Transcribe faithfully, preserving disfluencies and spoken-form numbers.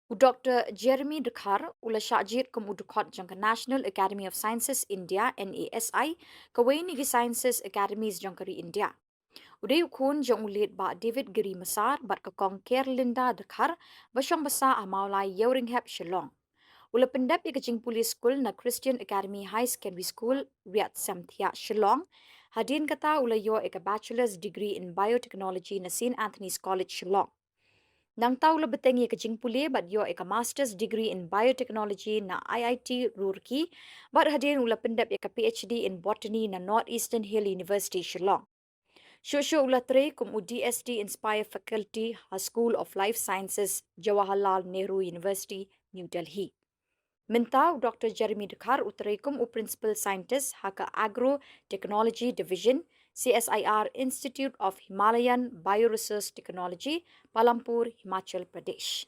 U Dr Jeremy Dkhar u la shah jied kum u dkhot jong ka National Academy of Sciences India, N A S I, kawei na ki Sciences Academies jong ka ri India. U dei u khun jong u late Bah David Giri Massar bad ka Kong Kerlinda Dkhar, ba shong basa ha Mawlai Ïewrynghep, Shillong. U la pyndep ïa ka jingpule skul na Christian Academy High Secondary School, Riatsamthiah, Shillong. Hadien kata u la ïoh ïa ka Bachelor's Degree in Biotechnology na St Anthony's College, Shillong. Nangta u la bteng ïa ka jingpule bad ïoh ïa ka Master's Degree in Biotechnology na I I T Roorkee, bad hadien u la pyndep ïa ka P H D in Botany na North Eastern Hill University, Shillong. Shuh shuh u la trei kum u D S D Inspire Faculty ha School of Life Sciences, Jawaharlal Nehru University, New Delhi. Mynta u Dr Jeremy Dkhar u trei kum u Principal Scientist ha ka Agro Technology Division, C S I R, Institute of Himalayan Bioresource Technology, Palampur, Himachal Pradesh.